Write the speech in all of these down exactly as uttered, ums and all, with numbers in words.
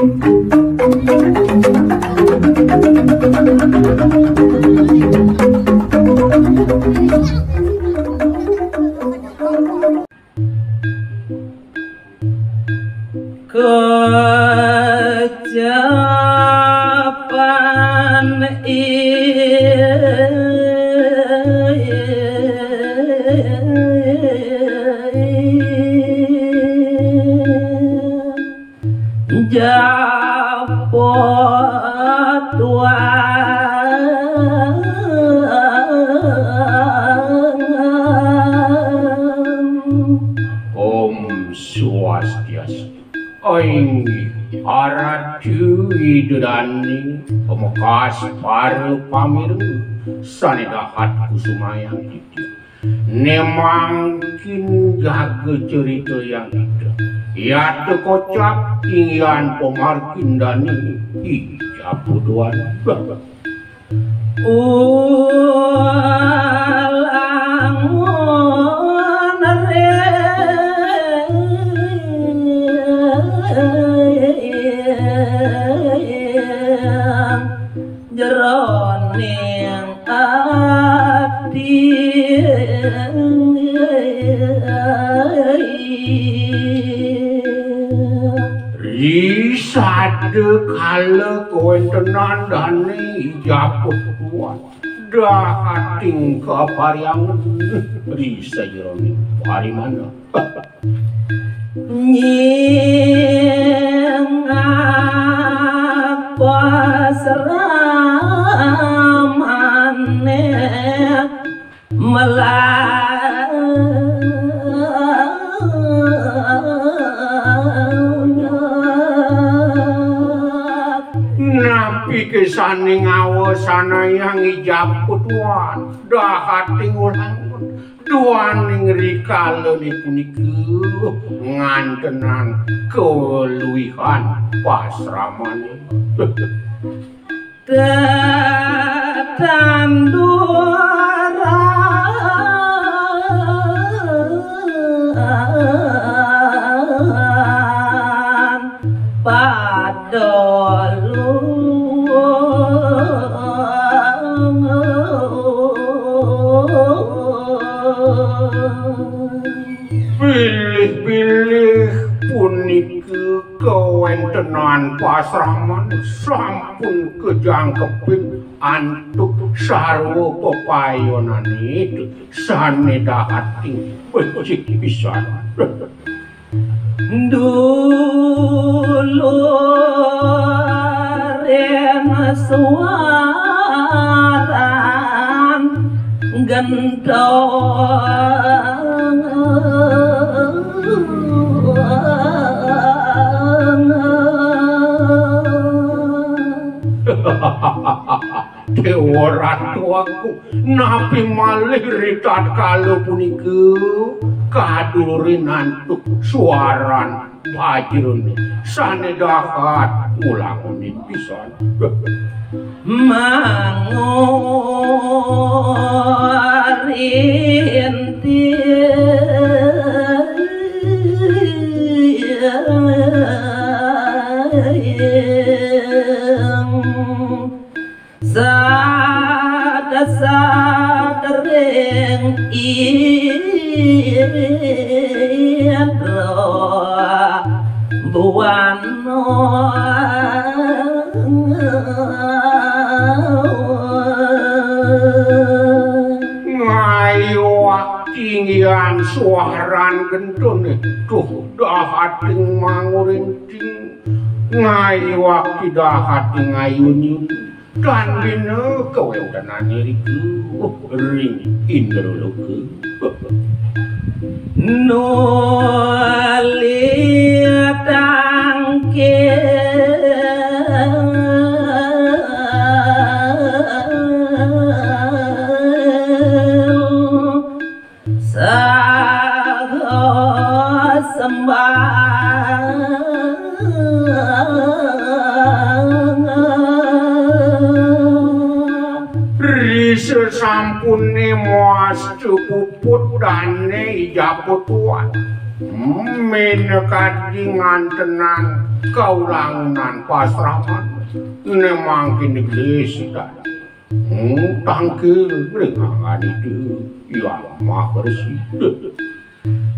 Kecapan Japotuan. Om Swastiastu. Inggih, Ratu Ida Dané, pamekas para pamireng sané dahat kusumayang titip. Né mangkin jaga carita yang kita. Yata kocap inggihan pamargin dané, I Japotuan. Ulangun ring jeroning ati. Ri sada kala kawéntenan dané I Japotuan. Dahating kaparyangan ri sajeroning parimana. Nyingak pasramané melah. Napi ké sané ngawasanayang I Japotuan dahating ulangun duaning rikalané punika ngantenang kaluihan pasramané. Tetanduran pada luwung. Bilih-bilih punika kawéntenan pasraman sampun kajangkepin antuk sarwa pepayonané sané dahating becik pisan. Dulurin suaran gentong. Déwa Ratu Agung, napi malih ritatkala punika kadulurin antuk suaran bajrané sané dahat ngulangunin pisan. Mangurintil sadasat ring indra buana. Ngayuak tinggian suaran gentoné, duh dahating mangurinting. Ngayuak dahating ayunyun. Tan bina kawéntenan irika ring Indraloka. Nuli tangkil saha sembah. Ri sasampuné mawasta puput dané I Japotuan, minakadi ngantenang Kaulangunan pasraman, ne mangkin gelis tadi. Hmm, tangkil ring anggan Ida Hyang Maharesida.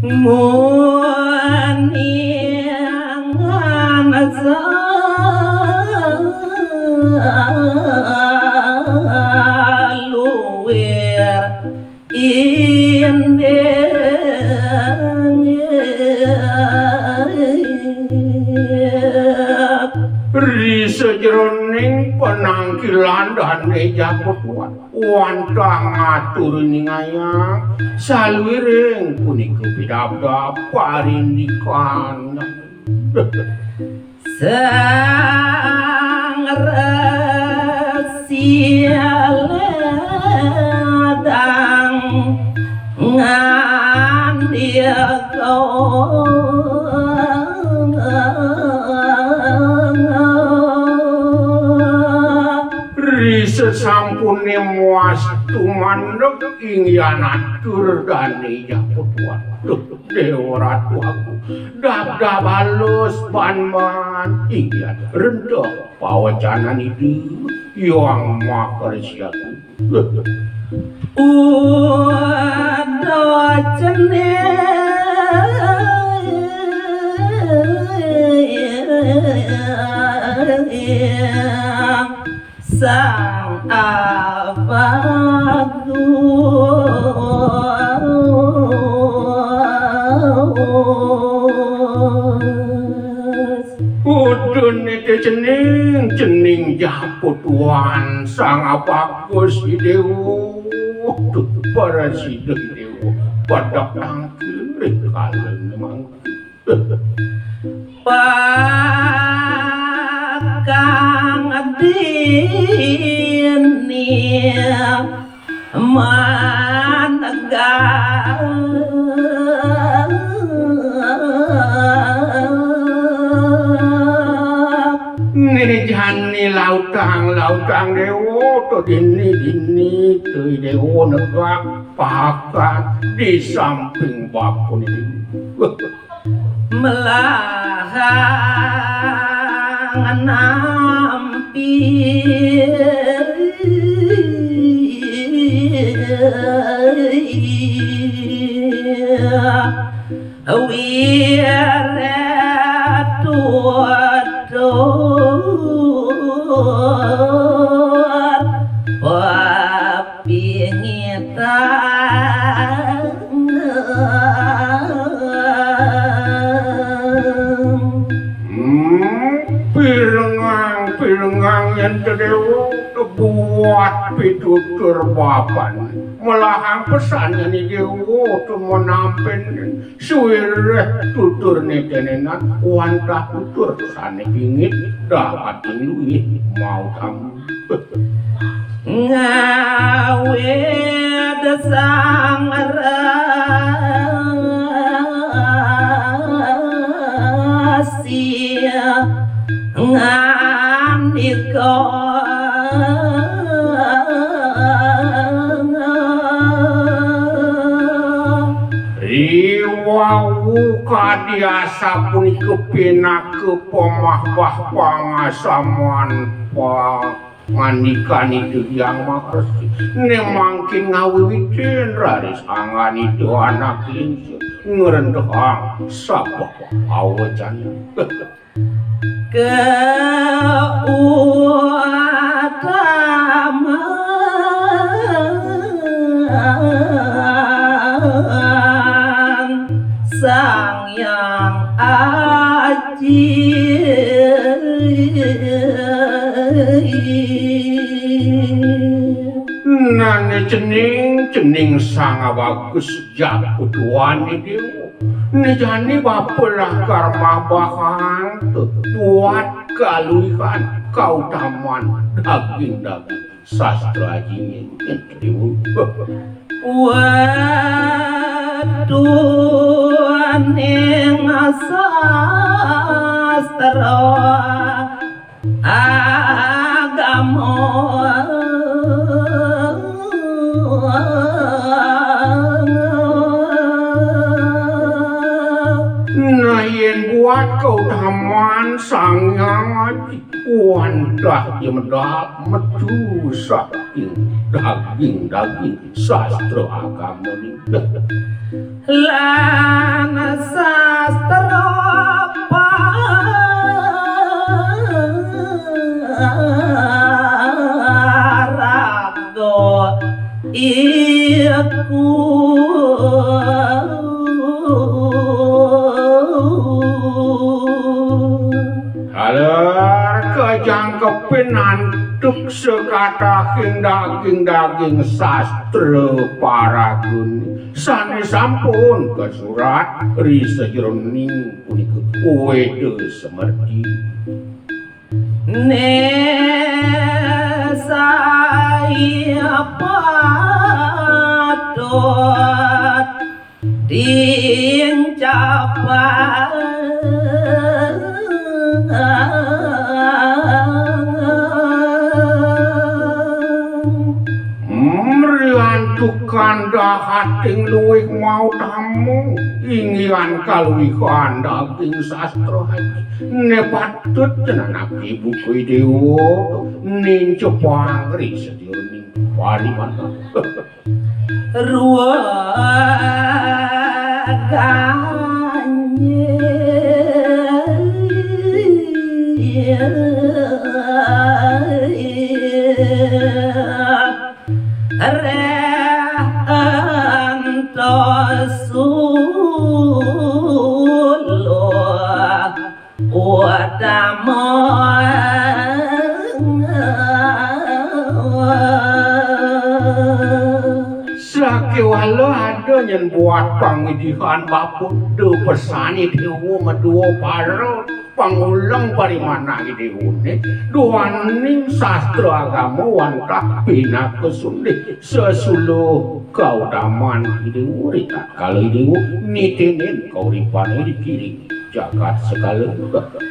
Muningan saluir inding. Ri sajeroning panangkilan Dane Japutuan wantah ngatur ningayang saluiring punika pidabdab parindikan. Sang Resi Ledang ngandika. Ri sasampune muas tumandeg inggihan atur Dane Japutuan. Duh, Dewa Ratu Agung, dabdab alus ban-ban inggihan renteg pawecanan Ida Hyang Maharesida. Uda cening Sang Abagus. Uda nete cening, cening Japutuan Sang Abagus Dewa. Duh, prasida Dewa, pedek tangkil ring kala mangkin. Pakang dini manegang. Nih jani lautang, lautang Dewa, to dini, dini, to Dewa negak pakan di samping bakune. Melahang nampi wiret tutur pepingitan. Hmm, pirengang, pirengang yen Dewa buat pitutur bapan. Melahang pesan yen Dewa tumenampin suwireh tutur netenenan wantah tutur sane pingit dahating luih mautama. Ngawit Sang Resi ngandika. Riwau kadi asapunika pinaka pamahbah pangasaman pa Ngandikan Ida Hyang Maharesi, ne mangkin ngawiwitin raris anggan Ida anak lingsir ngrendehang sabeh awecan. Keutaman Sang Hyang Aji. Nane cening, cening Sang Abagus Jakutuan Dewa. Ne jani bapa lakar mabahang buat kaluihan kautaman daging-daging sastra Aji Dewa. Wetuning sastra agama. Nah, yen Buat kautaman Sang Hyang Aji, wantah jemedal metu saking daging-daging sastra agama niki. Lan sastra paraga iku. Taler kajangkepin antuk sakatahing daging-daging sastra paragun sane sampun kasurat ri sajeroning punika Weda Semerti. Nesai patut dincapang. Mriantuk kandahating luwih mautama, inggihan kaluwihan daging sastra. Ne patut ngenanake buka Dewa, nincapang ri sajeroning parimanah. Ruwaganye. Reh antos suluh. Utamang. Sakéwala ada nyén buat pangidihan bapa da pesané déwa madua para panguleng parimanah déwané, duaning sastra agama wantah pinaka sundih sasuluh kautaman déwa ri tatkala déwa nitinin kauripané dikiring jagat sekala.